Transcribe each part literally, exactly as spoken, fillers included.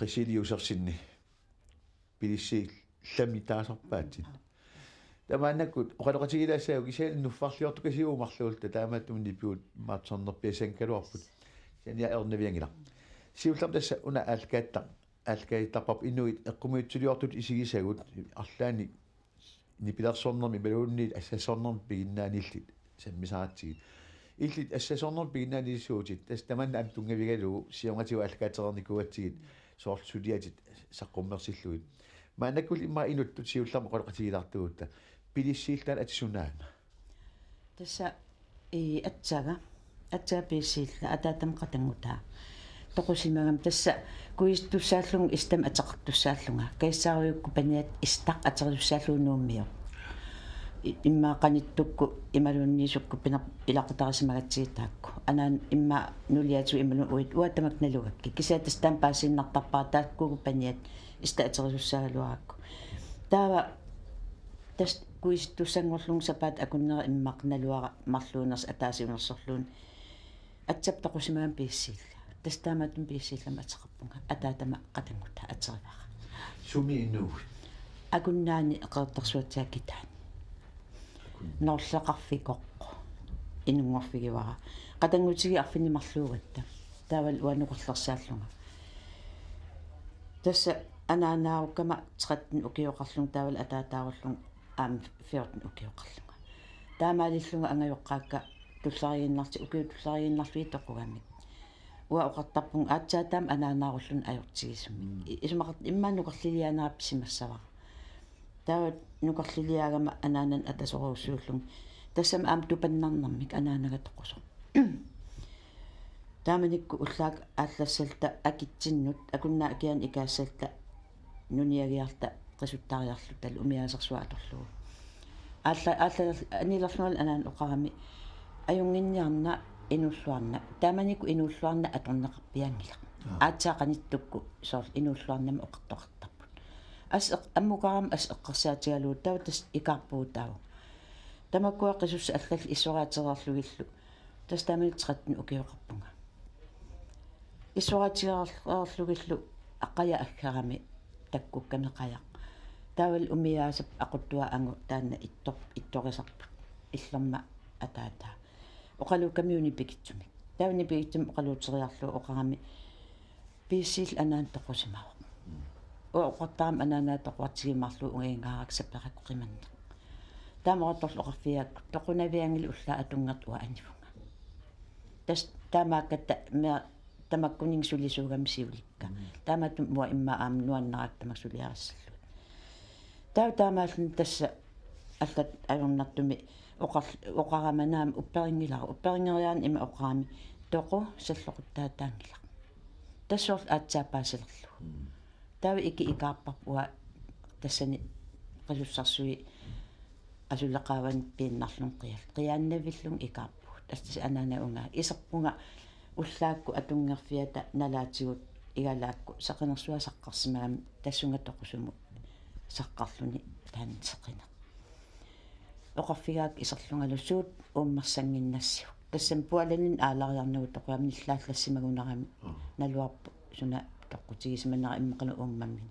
Priscilla Josefsenip pilissillamik taasarpaatsit. Tamaannakkut oqaloqatigilaassaagut kisianni nuffarliortukasiuvoq marluulluta, taamaattumik nipigut maatsornerpiassanngikkaluarput. Kisianni ernavianngilaq. Siullermik tassa una aallakaatittar-, aallakaatittarparput inuit eqqumiitsuliortutut isigisagut arlaannik nipilersornermi imaluunniit assassornermi piginnaanillit sammisaratsigit. Illit assassornermi piginnaanilissuutit, tassa tamanna aamma tunngavigalugu siornatigut aallakaatereernikuugatsigit, soorlu suliatit saqqummersillugit. Maannakkulli immaqa inuttut siullermik oqaloqatigilaartuugutta, pilissillat atit sunaana? Tassa, ii, aatsaat. Aatsaat pilissillat, ataatama qatanngutaa. Toqusimagami tassa kuisittussaallunga, Istamik ateqartussaallunga. Kajassaarujukkut paniat Istaq aterisussaallugu Nuummiut. I-, immaqa qanittukkut imaluunniit sukkut piner-, ilaqutarisimagatsigu taakku. Anaana immaqa nuliatigut imaluunniit uagut, uanga tamakku nalugakkit. Kisianni tassa taama paasiinnartarpara taakkuugut paniat Istaq aterisussaagaluarakku. Taava tassa kuisittussanngorlunga sapaatip akunnera immaqa naluara marluunersoq ataasiunersorluunniit. Aatsaat toqusimagami pilissillat. Tassa taamaattumik pilissillamik ateqarpunga. Ataatama qatanngutaa aterivara. Sumiinnaq? Akunnaani Qeqertarsuatsiaat Kitaani. Akunnaani. Noorleqarfikoq inunngorfigivara. Qatanngutigiit arfineq-marluugatta. Taavalu uanga nukarlersaallunga. Tassa anaanaarukkama tretten ukioqarlunga, taavalu ataataarullunga aamma fjorten ukioqarlunga. Taamaalillunga angajoqqaakka tulleriiginnarlutik, ukiut tulleriiginnarlugit toqugamik. Uanga oqartarpunga aatsaat taama anaanaarulluni ajortigisumik. Mm. I-, isumaqartoq immaqa nukarliliaanera pisimassavara. Taava nukarliliaagama anaanani atasorujussuullunga. Tassami aamma tupannarnermik anaanaga toqusoq. Taamanikkut ullaaq aallassalluta akitsinnut, akunnera akiani ikaassalluta nuniagiarluta qisuttariarluta umiaasersuaq atorlugu. Aalla-, aalla-, anilerlungalu anaana oqarami: Ajunnginniarna, inuulluarna. Taamanikkut inuulluarna atorneqarpianngilaq. Aa. Aatsaat qanittukkut soorlu inuulluarnamik oqartoqartarput. Assut eq-, ammukarama assut eqqarsaatigalugu taava tassa ikaarpugut taava. Tamakkua qisussat allallu issoraatereerlugillu. Tassa taamani tretten ukioqarpunga. Issoraatigereerlugillu qaja aggerami takkukkami qajaq. Taavalu umiaasap aquttuaq angut taanna ittor-, ittorisarput. Illerma ataataa. Oqaluukkamiuk nipikitsumik. Taava nipikitsumik oqaluuteriarlugu oqarami: Pilissillat anaana toqusimavoq. Uanga oqartarama anaanaa toquartigiumaarlugu ungagingaaraq saperakku qimanneq. Taama oqartorlu oqarfigaakku: Toqunavianngilaq, ullaaq atunngortoq uanga anivunga. Tassa taamaakkatta mea-, tamakkuninnga sulisuugami siulikka. Mm. Taamaattumik uanga immaqa aamma nuannaraakka tamakku suliarissallugit. Taava taamaalluni tassa allat ajornartumik oqar-, oqarama naamik upperinngilara. Upperinngeriarama ima oqarami: Toqu salloqittaataanngilaq. Tassa soorlu aatsaat paasilerlugu. Mm. Taava iki ikaarparput uanga tassani qisussarsui asuleqaavani piinnarlunga qial-, qiaannavillunga ikaarpugut. Tassa anaana unga. Iserpunga ullaakkut atunngorfiata nalaatigut igalaakku saqinersuaq saqqarsimagami tassunga toqusumut saqqarluni taanna seqineq. Oqarfigaakka iserlungalu: Suut uummarsannginnassiuk? Tassami pualaninni aalariarnagu toqugaminni illaallassimagunarami. Mm. Naluarput suna toqqutigisimanera immaqalu uummamminni.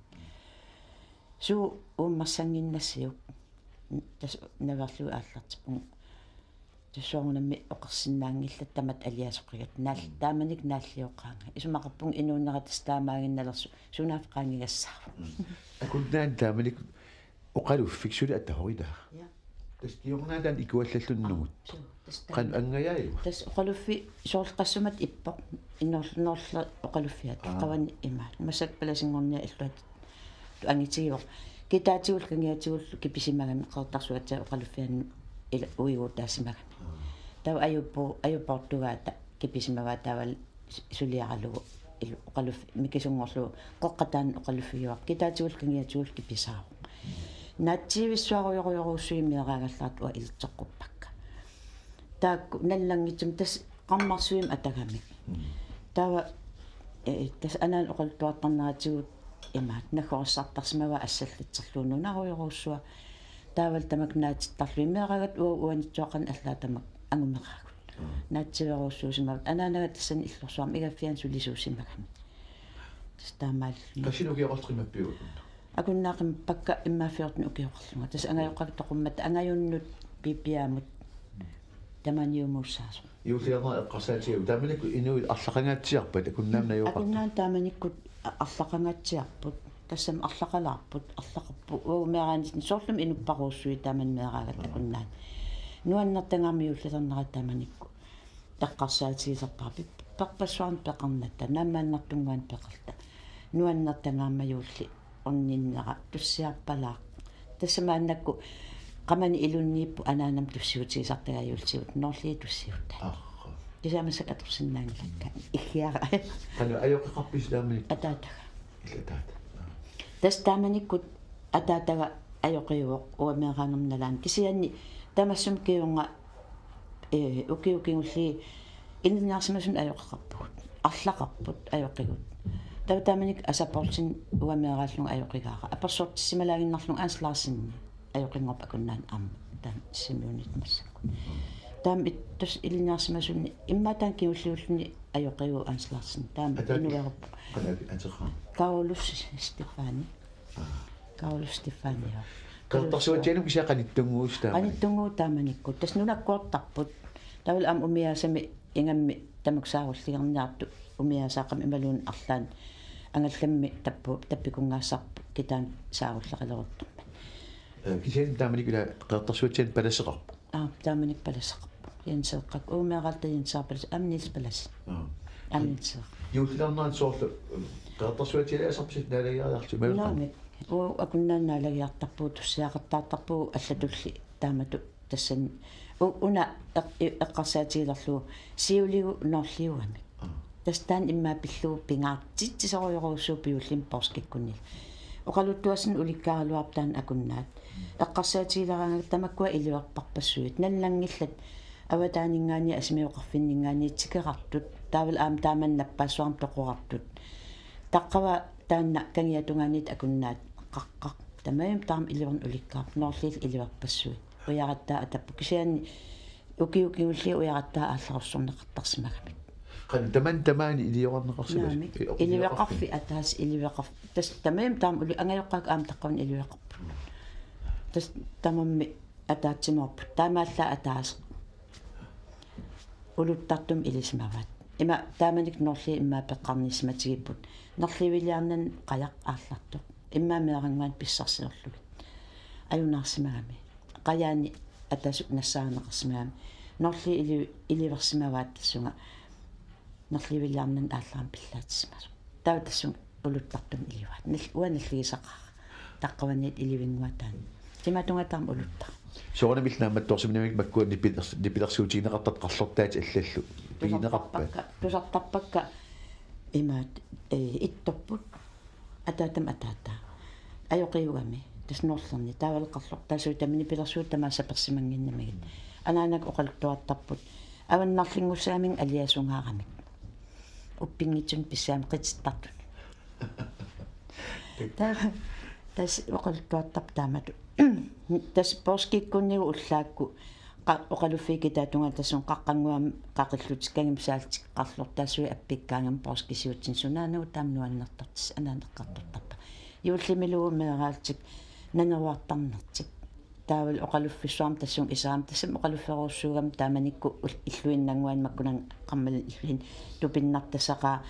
Suut uummarsannginnassiuk? Tassa naveerlugit aallartippunga. Tassa soorunami oqarsinnaanngillat tamatta aliasoqigatta. Naal-, mm, taamanikkut naalliuqaanga. Isumaqarpunga inuunera tassa taamaaginnalersoq, sunaaffa qaangigassaavoq. Mm. Akunnaani taamanikkut oqaluffik suli atahoq, ilaa? Ja. Tassa kingorna taanna ikuallalluni nungut. Aa, suu, tassa taanna. Qanoq angajaaju? Tassa oqaluffi soorlu qassumat ippoq. Inorl-, Noorle oqaluffiata. Aa. Qavani imaat. Massakkut palasinngorniat illuat angitigivoq. Kitaatigullu kangiatigullu kipisimagami Qeqertarsuatsiaat oqaluffiannut ila uiguutaasimagami. Aa. Taava ajupu-, ajupoortugaata kipisimavaa taavalu suliaralugu ilu-, oqaluffi-, mikisunngorlugu qeqqata taanna oqaluffigivarput. Kitaatigullu kangiatigullu kipisaavoq. Naatsiivissuarujorujorujussuit meeraagallaat uanga ilitsoqquppakka. Taakku nallanngitsumik tassa qarmarsuimmik atagamik. Mm. Taava Ee, tassa anaanat oqaluttuartarneratigut imaat naggorissartarsimavaa assallatserlugu nunarujorujussuaq. Taavalu tamakku naatittarlugit meeraagatsigit uagut uanitsuaqqanik allaat tamakku angumeraagut. Naatsiverujussuusimavugut anaanaga tassani illorsuarmi igaffiani sulisuusimagami. Tassa taamaalilluni. Qassit ukioqartut qimappiuk? Akunneri qimappakka immaqa fjorten ukioqarlunga. Tassa angajoqqakka toqummatta angajunnut Pipiamut tamaniumuussaasoq. Juulliarnerit eqqarsaatigalugu. Taamanikkut inuit arlaqangaatsiarpat akunnaamik najugaqartut? Akunnaamik taamanikkut a-, arlaqangaatsiarput. Tassami arlaqalaarput, arlaqarput. Uagut meeraanitsinni soorlumi inupparujussuit taamani meeraagatta akunnaani. Nuannertagaammik juullilernerat taamanikkut eqqarsaatigisarpara pip-, perpassuarnik peqarnatta, naammaannartunnguanik peqarta. Nuannertagaammik juulli orninnera tussiarpalaaq. Tassa maannakkut qamani ilunniippoq anaanama tussiutigisartagaa juulliuttut Noorliit tussiuttaat. Aa. Kisianni massakkut atorsinnaanngilakka. Iggiara. Qanoq ajoqeqarpisi taamani? Ataataga. Ilaa ataata. Aa. Tassa taamanikkut ataataga ajoqiuvoq uanga meeraagama nalaani. Kisianni tamassuma kingorna, ee, ukiut kingulliit ilinniarsimasumik ajoqeqarpugut. Arlaqarput ajoqigut. Taava taamanikkut Asa Poulsen uanga meeraallunga ajoqigaara. Apersortissimalaannginnarlunga Hans Larsen ajoqinngorpoq akunnaani aamma. Taanna Simeonit massakkut. Taama it-, tassa ilinniarsimasunni immaqa taanna kingulliulluni ajoqiuvoq Hans Larsen. Taama ataata inueruppoq. Qanoq ateqarpa? Kaulus Stefani. Aa. Kaulus Stefani, ja. Qeqertarsuatsiaanut kisianni qanittunnguusi taamani? Qanittunnguuvoq taamanikkut. Tassa nunakkoortarput. Taavalu aamma umiaasami ingammik tamakku saarulliorniartut umiaasaaqqamik imaluunniit arlaannik angallammi tappu-, tappikunngaassaarput kitaani saarulleqaleruttormat. Ee, kisianni taamanikkut ilaa Qeqertarsuatsiaanut palaseqarpoq? Aa, taamanikkut palaseqarpoq. Jenseeqqakku. Uagut meeraalluta Jenseeqqap palaseq. Aamma Niels palaseq. Aa. Aamma Jenseeqqap. Juullilerneranni soorlu, ee, Qeqertarsuatsiaalaasarpisi naalagiariarlusi? Naamik. Uagut akunnaani naalagiartarpugut, tussiaqattaartarpugut allatulli taamatut tassani. U-, una eq-, i-, eqqarsaatigilerlugu siuligut Noorliugamik. Aa. Tassa taanna immaqa pillugu pingaartitsisorujorujussuuvoq juullimi poorskikkunnilu. Oqaluttuassanik ulikkaaraluarput taanna akunnaat. Eqqarsaatigileraangakku tamakkua iliorparpassuit. Nannanngillat avataaninngaanniit asimiuqarfinninngaanniit tikerartut. Taavalu aamma taamani nappaassuarmik toqorartut. Taqqava taanna kangiatungaaniit akunnaat qaqqaq. Tamarmik taama iliorneq ulikkaarput, Noorliillu iliorpassuit. Ujarattaa atapput. Kisianni ukiut kingulliit ujarattaa aallarussorneqartarsimagamik. Qanoq taman tamaani iliorarneqarsimasut? Naamik. Ee, iliveqarfik ataaseq iliveqarf-, tassa tamarmik taama uli-, angajoqqaakka aamma taqqavani iliveqarput. Tassa tamarmik ataatsimoorput. Taamaallaat ataaseq uluttartumik ilisimavaat. Ima taamanikkut Noorliit immaqa peqqarnissimatigipput. Nerliviliarnani qajaq aallartoq. Immaqa meerannguanik pissarsiorlugit. Ajunaarsimagami. Qajaani atasut nassaarineqarsimagami. Noorliit ili-, iliversimavaat tassunga. Nerliviliarnani aallarami pillaatsissimasoq. Taava tassunga uluttartumik ilivaat. Nal-, uanga nalligisaqaara. Taqqavaniit ilivinnguataani. Timatunga taama uluttara. Soorunami illit naammattoorsimanermik makkua nipilers-, nipilersuutigineqartartut qarlortaat allallu pigineqarpat? Tusartarpakka, tusartarpakka imaat, ee, ittorput. Ataatama ataataa. Ajoqiugami. Tassa Noorlerni. Taavalu qarlortaasui tamaasa nipilersuut tamaasa sapersimannginnamigit. Anaanaga oqaluttuartarput. Avannarlinngussaagamigit aliasungaaramik. Uppinngitsunik pissaamik qitittartunik. Ta-, tassa oqaluttuartarput taamatut. Tassa poorskikkunnigu ullaakkut qa-, oqaluffiit kitaatungaa tassunga qaqqannguamik qaqillutik kangimik saallutik qarlortaasui appikkaangamik poorskisiutinni sunaanagu taama nuannertartissaq anaana eqqartortarpaa. Juullimiluunniit meeraallutik naneruartarnertik. Taavalu oqaluffissuarmik tassunga isaamik tassami oqalufferujussuugami taamanikkut ul-, illuinnannguani makkunani qarmalin illuini tupinnartassaqaaq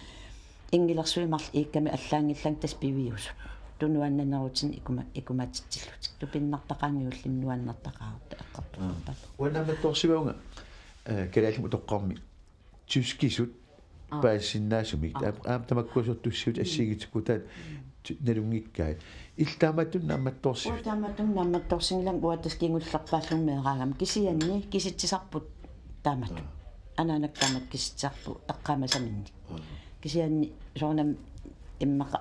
inngilersuit marluk iikkamik allaanngillat tassa piviusut. Tunuannanerutinik ikuma-, ikumatitsillutik. Tupinnartaqaanga juullimi nuannertaqaarutta eqqartortarpaa. Uanga naammattoorsimavunga, ee, kalaallimut utoqqarmi tyskisut Aa. Paasisinnaasumik. Aa. Aam-, aamma tamakkua soorlu tussiutit assigiinngitsut taakku ty-, nalunngikkaat. Illit taamatut naammattoorsi-? Uanga taamatut naammattoorsinngilanga uanga tassa kingullerpaallunga meeraagama. Kisianni kisitsisarput taamatut. Aa. Anaanakka taamatut kisitsisarput eqqaamasaminnik. Aa. Kisianni soorunami immaqa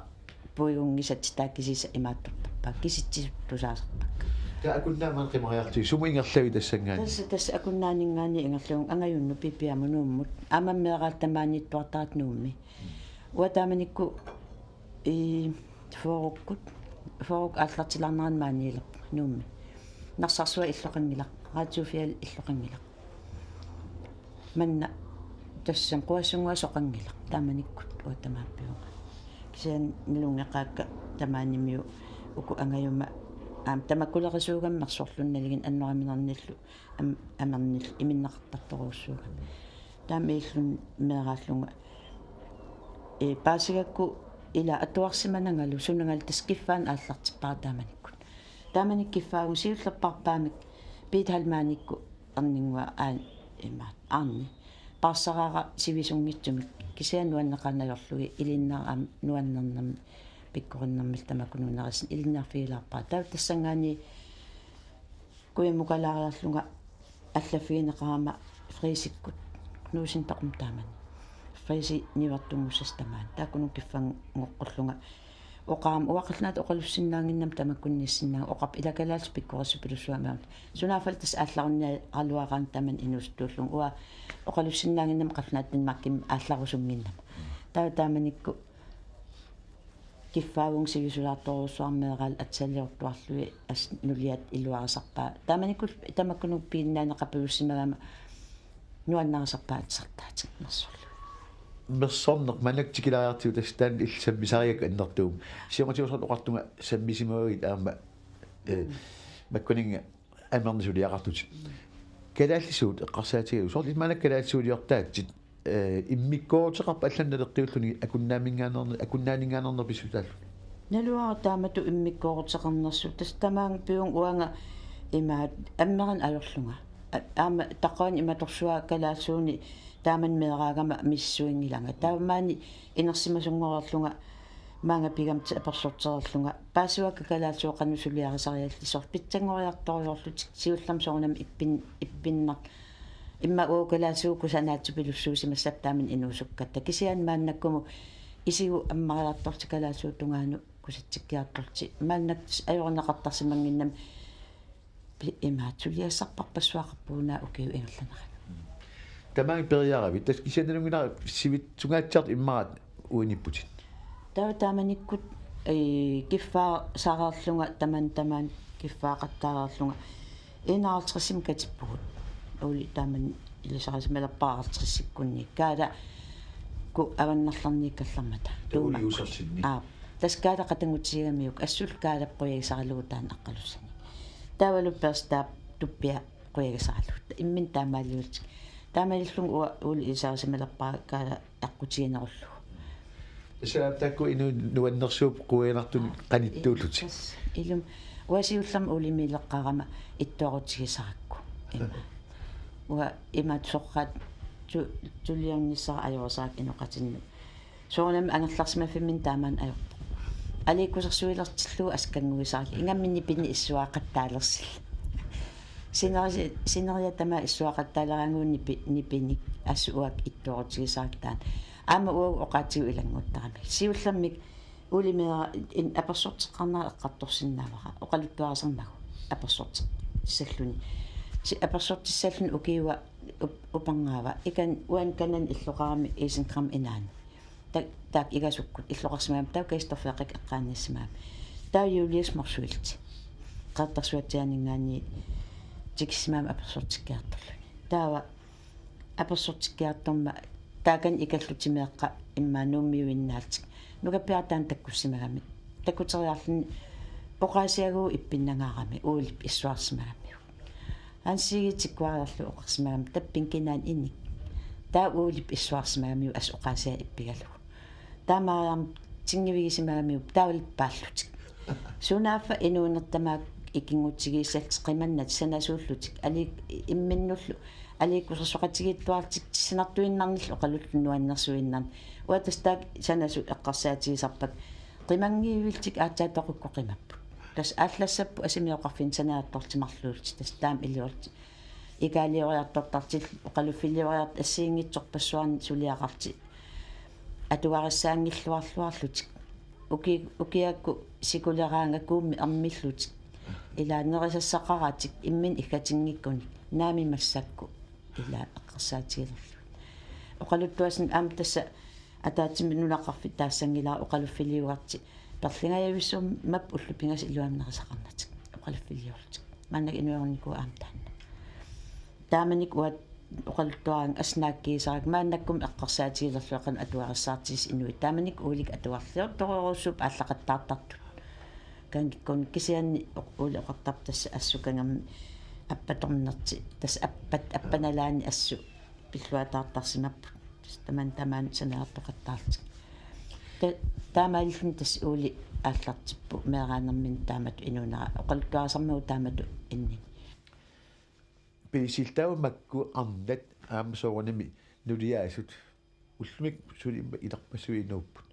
puigunngisatsigu taava kisiisa imaattortarpaa. Kisitsisut tusaasarpakka. Taava akunnaamik qimariarlugu sumut ingerlavit tassanngaanniit? Tassa, tassa akunnaaninngaanniit ingerlavunga angajunnut Pipiamut Nuummut. Aamma meeraalluta maaniittuartarput Nuummi. Uanga taamanikkut i fyrrekkut, fyrrekkut aallartilaarnerani maaniilerpunga Nuummi. Narsarsuaq illoqanngilaq, Radiofia illoqanngilaq. Manna tassani quassunnguaq soqanngilaq taamanikkut uanga tamaappiunga. Kisianni nalunngeqaakka tamaanimiu uku angajuma aamma tamakkulerisuugami mersorlunnik nalinginnaq annoraminernillu am-, amernillu iminneqartartorujussuugami. Taama illun meeraallunga ee, paasigakku ila atuarsimanangalu sunangalu tassa kiffaannaq aallartippara taamanikkut. Taamani kiffaavunga siullerpaarpaamik Piita Heilmannikkut erninnguaq aan-, imaat, aarni. Paarsaraara sivisunngitsumik kisianni nuanneqaaq najorlugit ilinnarami nuannernermi pikkorinnermillu tamakkununnga nerisassat ilinniarfigilaarpara. Taava tassanngaanniit kujammukallaariarlunga allaffigineqarama Frisikkut, Knudsenikkut taamani. Frisi niuertunngussasut tamaani. Taakkununnga kiffanngooqqullunga. Oqarama uanga qallunaatut oqalussinnaannginnama tamakkununnga inissinnaavunga, oqarpoq ila kalaallisut pikkorissupilussuarmik. Sunaaffa tassa aallarunniaraluaraanni taamani inuusuttuullunga. Uanga oqalussinnaannginnama qallunaatut Danmarkimi aallarusunnginnama. Taava taamanikkut kiffaavunga sivisulaartorujussuarmik meeraalu atsaliortuarlugit assut nuliat iluarisarpaat. Taamanikkut tamakkununnga piinnaaneqapulussimagama nuannarisarpaat atisartaatit mersorlugit. Mersorneq maannakkut tikilaariartigu tassa taanna illit sammisarigakku annertuumik. Siornatigut soorlu oqartunga sammisimaguit aamma, eh, makkuninnga amernik suliaqartutit. Kalaallisuut eqqarsaatigalugu. Soorlu maanna kalaallisuuliortaatsit, eh, immikkoorteqarpa allanut naleqqiulluni akunnaamingaanneerne-, akunnaaninngaanneernerpit pissutaalluni? Naluara taamatut immikkoorteqarnersut. Tassa tamaanga piunga uanga imaat ammeranik ajorlunga. A-, aamma taqqavani imatorsuaq kalaallisuunik taamani meeraagama misissuinngilanga. Taava maani inersimasunngoreerlunga maanga pigamik apersortereerlunga. Paasivakka kalaallisut qanoq suliarisariallit soorlu pitsanngoriartorujoorlutik siullermik soorunami ippin-, ippinnar-, immaqa uagut kalaallisut kusanaatsupilluinnarsimassapput taamani inuusukkatta. Kisianni maannakkumut isigut ammariartorlutik kalaallisuup tungaanut kusatsikkiartorlutik. Maannakkut ajorunneqartarsimannginnami pi-, imaattuliassarpassuaqarpugut ukiut ingerlaneranni. Tamaanga periaravit, tassa kisianni nalunngilara sivitsungaatsiartut immaqa uinipputit. Taava taamanikkut, ee, kiffaasareerlunga taman taman kiffaaqattaareerlunga enoghalvtredsimi katippugut. Uuli taamani ilisarisimalerpara halvtredsikkunni. Kaalakkut avannarlerniikkallarmata. Taava uuli tuumakkut. Usersinni. Aa, tassa Kaala qatanngutigigamikku assullu Kaala qujagisaralugu taanna aqqalussani. Taavalu Perstaap Tuppia qujagisaralugu. Imminut taamaaliullutik. Taamaalillunga uanga uuli ilisarisimalerpara Kaala aqqutiginerullugu. Tassa taakku inuit nuannersuupput qujanartumik qanittuullutik. Tassa ilumut uanga siullermik uulimiileqqaarama ittoorutigisarakku. Ima. Uanga imaattoq soqqaat tu-, tuliornissara ajorisarakkit inoqatinnut. Soorunami angerlarsimaffimminni taamaanneq ajorpoq. Aliikkusersuilertillugu assut kanngugisarakkit. Ingammik nipinik issuaqattaalersillugu. Sinerisi-, sineriak tamaat issuaqattaaleraangat nipi-, nipinik assut uagut ittoorutigisarakku taanna. Aamma uagut oqaatsigut ilannguttaramik. Siullermik uuli meeraq in-, apersorteqqaarnera eqqartorsinnaavara. Oqaluttuarisarmagu apersortissalluni. Si-, apersortissalluni ukiua up-, upernaava. Ikani uani kanani illoqarami Isengram Inaani. Ta-, taakku Igasukkut illoqarsimagami taava Christoffer Erik eqqaaniassimagami. Taava Julius Motzfeldt. Qeqertarsuatsiaaninngaanniit tikissimagami apersortikkiartorluni. Taava apersortikkiartormat taakani ikallutik meeqqat immaqa Nuummiuinnaallutik. Nukappiaraq taanna takkussimagami. Takkuteriarluni oqaasiagut ippinnangaarami uulip issuarsimagamiuk. Hansi tikkuariarlugu oqarsimagami tappinkinaan inik. Taava uulip issuarsimagamiuk assut oqaasiaq ippigalugu. Taamaariarmat tingivigisimagamiuk taavalu paallutik. Sunaaffa inuuneq tamaat ikinngutigiissallutik qimannatik sanasuullutik ali-, imminnullu aliikkusersoqatigiittuarlutik tissanartuinnarnillu oqalulluni nuannersuinnarnik. Uanga tassa taakku sanasut eqqarsaatigisarpakka qimanngivillutik aatsaat toqukkut qimapput. Tassa aallassapput asimi oqarfinni sanaartortimarluullutik tassa taama iliorlutik. Ikaalioriartortartillutik, oqaluffilioriartortartillutik assigiinngitsorpassuarnik suliaqarlutik. Atugarissaanngilluarluarlutik. Uki-, ukiakkut sikuleraangakkit Kuummi ermillutik. Ilaa nerisassaqaratik imminnut iggatinngikkunik. Naamik massakkut. Ilaa eqqarsaatigilerlugit. Oqaluttuassat aamma tassa Ataatsimik nunaqarfik taassanngilara oqaluffiliuartik. Perlingajavissuummat ullut pingasut iluamik nerisaqarnatik. Oqaluffiliorlutik. Maannakkut inuerunikuuvoq aamma taanna. Taamanikkut uanga oqaluttuaraangat assut naakkigisarakku maannakkut eqqarsaatigilerlugu qanoq atugarissaartigisut inuit. Taamanikkut Uulip atugarliortorujussuupput aallaqattaartartut. Kanngikkuunik kisianni oq-, Uulip oqartarpoq tassa assut kangermi appatornertik. Tassa appat, appanalaani assut pilluataartarsimapput. Tassa tamanna tamaana sanaartoqattaarlutik. Ta-, taamaalilluni tassa Uuli aallartippoq meeraanermini taamatut inuunera oqaluttuarisarmagu taamatut inninni. Pilissiltaava makku arnat aamma soorunami nuliaasut ullumikkut suli ilarpassui inuupput.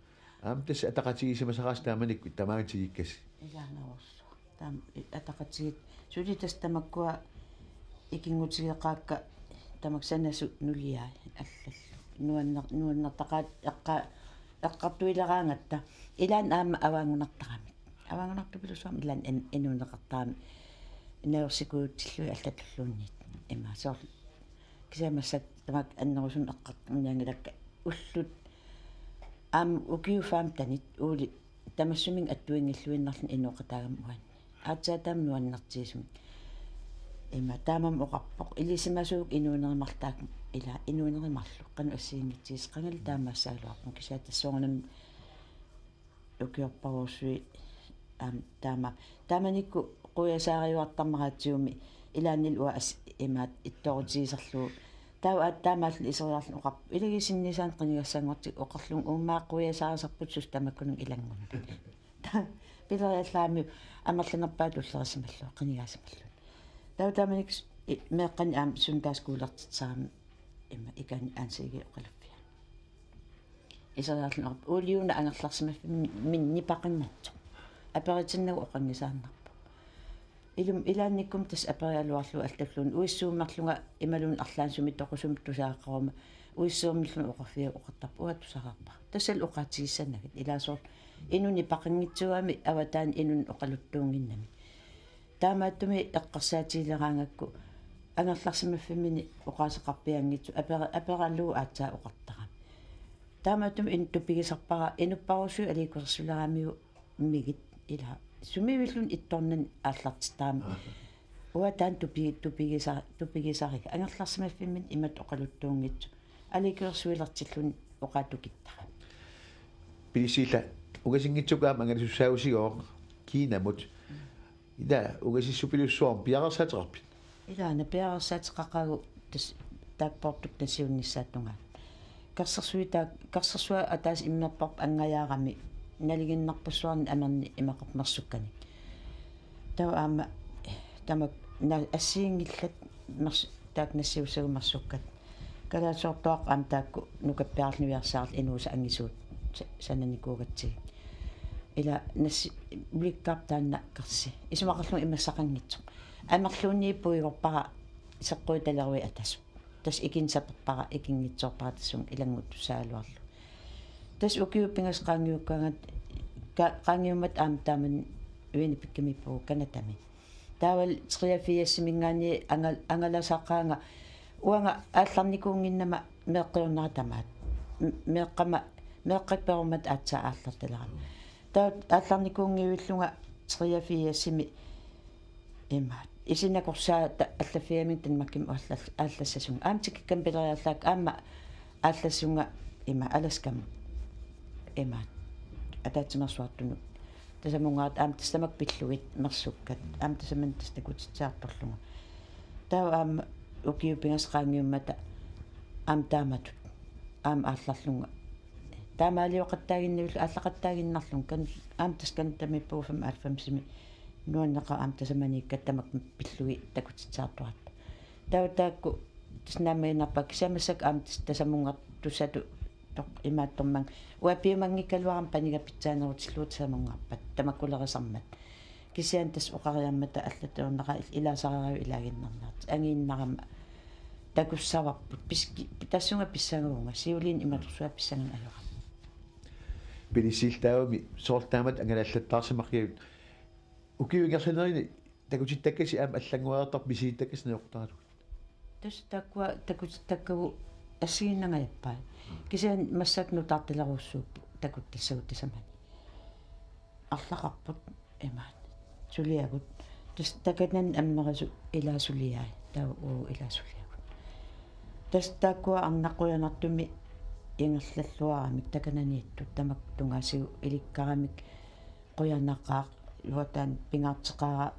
Aamma tassa ataqatigisimasaraasi taamanikkut tamaanga tigikkasi. Ilaanerussuaq. Taama ataqatigit suli tassa tamakkua ikinngutigeqaakka tamakku sanasut nuliai allallu. Nuanner-, nuannertaqaat eqqa-, eqqartuileraangatta. Ilaanni aamma avaanngunartaramik. Avaanngunartupilussuarmik ilaanni in-, inuuneqartaramik. Najorsikuutillugit allatulluunniit. Ima soorlu. Kisianni massakkut tamakku annerusumik eqqartornianngilakka ullut. Aamma ukiut femtenit Uuli tamassuminnga attuinngilluinnarluni inooqataagami uanni. Aatsaat taama nuannertigisumik. Ima taamami oqarpoq. Ilisimasuuk inuunerimarlu taakku ila inuunerimarlu. Qanoq assigiinngitsigisi qangali taamaassagaluarpunga kisianni tassa soorunami ukiorparujussuit aamma taama. Taamanikkut quiasaariuartarmat radiumi ilaannilu uanga as-, imaattoq ittoorutigisarlugu. Taava aatsaat taamaalilluni iseriarluni oqarpoq. Ilagiit sinniisaanik qinigassanngortikkit oqarlunga uummaa quiasaarisarputit suut tamakkununnga ilanngunneq. Pileriallaaramiuk amerlanerpaatut ullerisimallunga qinigaasimallunga. Taava taamanikkut s-, i-, meeqqanik aamma søndagsskolertitsisarami ima ikani ansigii oqaluffiani. Iseriarluni oqarpoq Uuliuna angerlarsimaffimminni nipaqanngitsoq. Aperitinnagu oqanngisaannarpoq. Ilumut ilaannikkut tassa aperigaluarlugu allatulluunniit uissuummerlunga imaluunniit arlaanik sumik toqusumik tusagaqaruma uissuummillunga oqarfigaakka oqartarpoq uanga tusagaqarpara. Tassalu oqaatigissanagit ilaa soorlu inunnik nipaqanngitsuugami avataani inunnik oqaluttuunnginnami. Taamaattumik eqqarsaatigileraangakku angerlarsimaffimminni oqaaseqarpianngitsoq apera-, aperalugu aatsaat oqartarami. Taamaattumik inuttut pigisarpara inupparujussuit aliikkusersuleramiuk migit ila sumiivilluni ittornani aallartittarami. Uanga taanna tupi-, tupigisa-, tupigisariga. Angerlarsimaffimminni imatut oqaluttuunngitsoq. Aliikkusersuilertilluni oqaatigittara. Pilissilta ungasinngitsukkut aamma angalasussaavusigooq Kinamut. Ila ungasissupilussuarmik piareersaateqarpit? Ilaana piareersaateqaqaagut tassa taakku poortukka nassiunnissaata tungaanut. Karsersuit taak-, karsersuaq ataaseq immerparput anngajaarami nalinginnarpassuarnik amernik imaqarpoq mersukkanik. Taava aamma tamakku na-, assigiinngillat mers-, taakku nassiussagut mersukkat. Kalaallisoortuaqqat aamma taakku nukappiarniviarsaarlu inuusat angisuut sa-, sananikuugatsigit. Ila nassi-, ulikkaarput taanna karsi. Isumaqarlunga imassaqanngitsoq. Amerluunniit puigorpara seqquitalerui atasoq. Tassa ikinngitsoorpara, ikinngitsoorpara tassunga ilannguttussaagaluarlugu. Tassa ukiut pingasut qaangiukkaangat, ka-, qaangiummata aamma taamani Winnipeggimiippugut Canadami. Taavalu treogfirsimiingaanniit angal-, angalasaqaanga uanga aallarnikuunnginnama meeqqiornera tamaat. M-, meeqqama, meeqqakka perummata aatsaat aallartalerama. Taava aallarnikuunngivillunga treogfirsimi ima. Isinnakorsaa ta-, allaffigamiuk Danmarkimut aallal-, aallassasunga. Aamma tikikkama pileriarlunga aamma aallassasunga ima Alaskami. Ima. Ataatsimeersuartunut. Tasamungaartoq aamma tassa tamakku pillugit mersukkat. Aamma tasamani tassa takutitsiartorlunga. Taava aamma ukiut pingasut qaangiummata aamma taamatut. Aamma aallarlunga. Taamaalioqattaaginnavillu aallaqattaaginnarlunga kan-, aamma tassa Canadamiippugut femoghalvfemsimi nuanneqaaq aamma tasamaniikkatta tamakku pillugit takutitsiartoratta. Taava taakku tassa naammagiinnarpakka kisianni massakkut aamma tassa tasamungaartussatut toq imaattormann-, uanga piumanngikkaluarama paniga pitsaanerutillugu tasamungaarpat tamakkulerisarmat. Kisianni tassa oqariarmata allattuarnera il-, ilaasariarlugu ilaaginnarniartigu. Angiinnarama takussavarput. Pis-, ki-, tassunga pissangavunga. Siuliini imatorsuaq pissanganaq ajorama. Pilissiltaavami soorlu taamatut angalaallattaarsimaqigavit. Ukiut ingerlanerini takutittakkasi aamma allanngoriartarpit misilittakkasi najortaralugu. Tassa taakkua takutittakkagut assigiinnangajappai. Kisianni massakkut nutaartalerujussuupput takuttassavut tasamani. Arlaqarput imaat. Suliagut. Tassa takanani ammerisut ilaa suliai. Taava uagut ilaa suliagut. Tassa taakkua arnat qujanartumik ingerlalluaramik takananiittut tamakku tungaasigut ilikkaramik qujanaqaaq, uanga taanna pingaarteqaara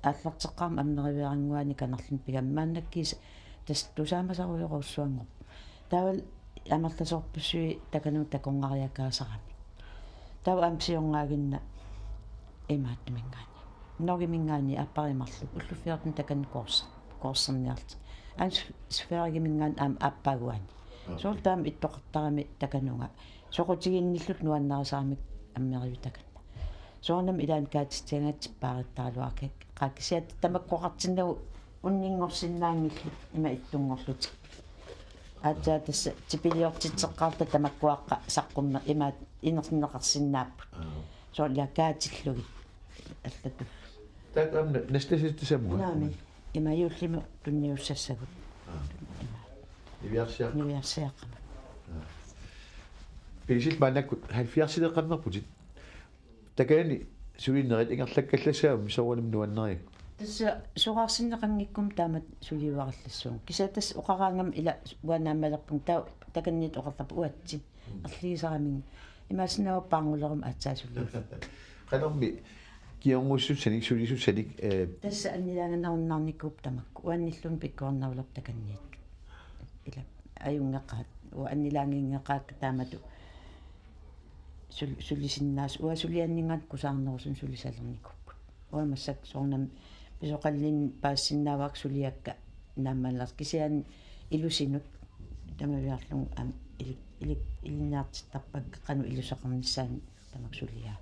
aallarteqqaarmat ammeriveerannguani kanarlunnik pigami maannakkut kiisa tassa tusaamasorujorujussuanngorpoq. Taavalu amerlasoorpassuit takanut takornariakaasaramik. Taava aamma siornaaginnaq imaattuminngaanniit. Norgeminngaanniit aappariit marluk ullut fjorten takanut koors-, koorserniarlutik. Aamma Sverigeminngaanniit aamma aappaaguani. Soorlu taama ittoqartarami takanunga. Soqutiginnilluta nuannarisaramik ammeriviit takanna. Soorunami ilaanni kaatitsiagaat tippaaruttaraluarpakka kisianni tamakkoqartinnagu unninngorsinnaanngillat ima ittunngorlutik. Aatsaat tassa tipiliortitseqqaarluta tamakkuaqqat saqqummeq imaat inerneqarsinnaapput. Aap. Soorlu kaatillugit allatut. Taakku aamma nastasitsasamut. Naamik. Ima juullimut tunniussassagut. Aap. Ima. Niviarsiaq-. Niviarsiaqqamut. Aap. Piisil maannakkut halvfjerdsileeqqammerputit. Takanani sulinerit ingerlakkallassaammi soorunami nuannarigakkit? Tassa soraarsinneqanngikkummi taamatut suliuarallassuunga. Kisianni tassa oqaraangama ila uanga naammalerpunga taava takananiittut oqartarput uatsi. Mm. Erligisaraminnga. Imaassinnaavoq paarnguleruma aatsaat suliu. Qanormi kingornussussanik, sulisussanik, eh. Tassa annilaanganerunnaarnikuupput tamakku. Uannilluunniit pikkorinnarulerput takananiittut. Ila ajunngeqaat. Uanga annilaanginngeqaakka taamatut sul-, sulisinnaasut. Uanga sulianninngaanniit kusaarnerusunik sulisalernikuupput. Uanga massakkut soorunami pisoqallinneq paasisinnaavara suliakka naammalerlugit kisianni ilusinut tamaviarlugu aamma ili-, ili-, ilinniartittarpakka qanoq iluseqarnissaannik tamakku suliaa.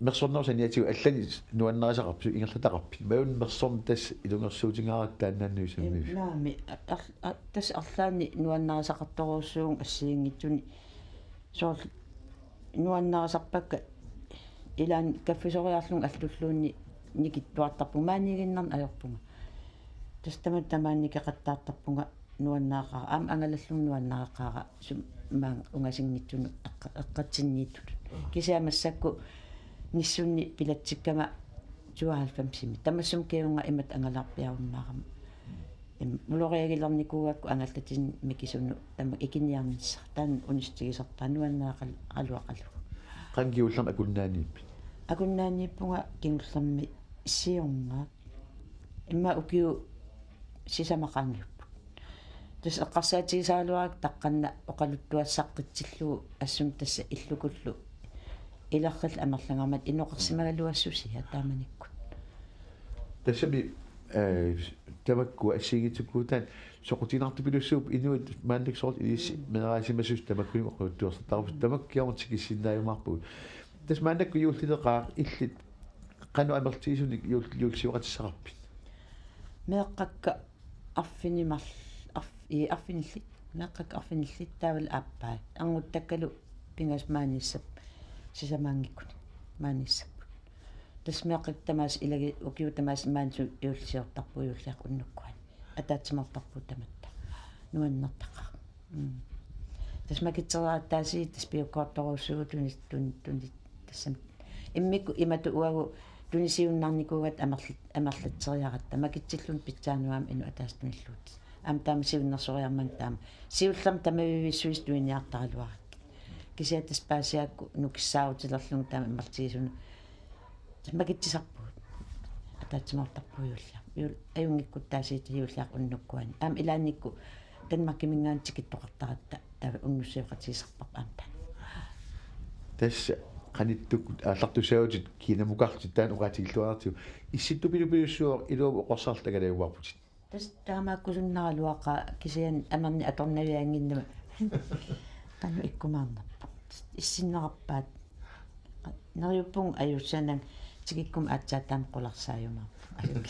Mersornerup saniatigut allanik nuannarisaqarpit, ingerlataqarpit? Imaluunniit mersorneq tassa ilungersuutigaarakku taannaannut sammivi? Naamik, ar-, ar-, tassa arlaannik nuannarisaqartorujussuuvunga assigiinngitsunik. Soorlu nuannarisarpakka ilaanni kaffisoriarlunga allulluunniit nikittuartarpunga, maaniiginnarneq ajorpunga. Tassa tamatta tamaani nikeqattaartarpunga nuannaaqaara. Aamma angalallunga nuannaaqaara sum-, maanga ungasinngitsunut eqqa-, eqqatsinniittutut. Kisianni massakkut nissunnik pilatsikkama tooghalvfemsimi. Tamassi kiunga imatut angalaarpiarunnaarama. Im, muloriagilernikuugakku angallatinnik mikisunut tamakku ikiniarnissara. Taanna unissutigisartaa nuannaaqal-, qaluaqalugu. Qanga kingullermik akunnaaniippit? Akunnaaniippunga kingullermik siorna. Immaqa ukiut sisamat qaangiupput. Tassa eqqarsaatigisaraluarakku taqqanna oqaluttuassaqqitsillugu assut tassa illukullu ilerrillugu amerlanermata inoqarsimagaluassusia taamanikkut. Tassami, eh, tamakku assigiinngitsukkut taanna soqutiginartupilussuupput inuit maannakkut soorlu ilissi meeraasimasut tamakkununnga oqaluttuassartarput tamakku kingorna tikissinnaajumaarpugut. Tassa maannakkut juullileqaaq illit qanoq amerlatigisunik juul-, juullisioqatissaqarpit? Meeqqakka arfineq-marl-, arf-, ii, arfinillit, meeqqakka arfinillit taavalu aappaat. Arnuttakkalu pingasut maaniissap-, sisamaanngikkunik maaniissapput. Tassa meeqqakka tamaasa ilagi-, ukiut tamaasa maani su-, juullisiortarpugut juulliaqqap unnukkuani. Ataatsimoortarpugut tamatta. Nuannertaqaaq. Mm. Tassa makitseriaratta aasiit tassa piukkoortorujussuuvugut tuni-, tun-, tuni-, tassami. Immikkut imatut uagut tunisiinnarnikuugatta amerl-, amerlatseriaratta makitsilluni pitsaanuarami inuk ataaseq tunilluutissaq. Aamma taama siunnersoriarmanga taama. Siullermik tamavivissuisa tuniniartaraluarakkit. Kisianni tassa paasigaakku nukissaarutilerlunga taama amerlatigisumik. Tassa makitsisarpugut. Ataatsimoortarpugut juulliaq. Juul-, ajunngikkutta aasiit juulliaqqap unnukkuani. Aamma ilaannikkut Danmarkiminngaanniit tikittoqartaratta taava unnussisoqatigisarparput aamma taanna. Tassa qanittukkut aallartussaavutit kiinamukarlutit taanna oqaatigilluartigu. Issittupilupilussuaq iluamik oqorsarlutit angalajuarputit. Tassa taamaakkusunnaraluaqaaq kisianni amernik atornaviannginnama. Qanoq ikkumaarnerpoq. Issinnerarpaat. Neriuppunga ajuussananga tikikkuma aatsaat taama qularsaajumaarpoq.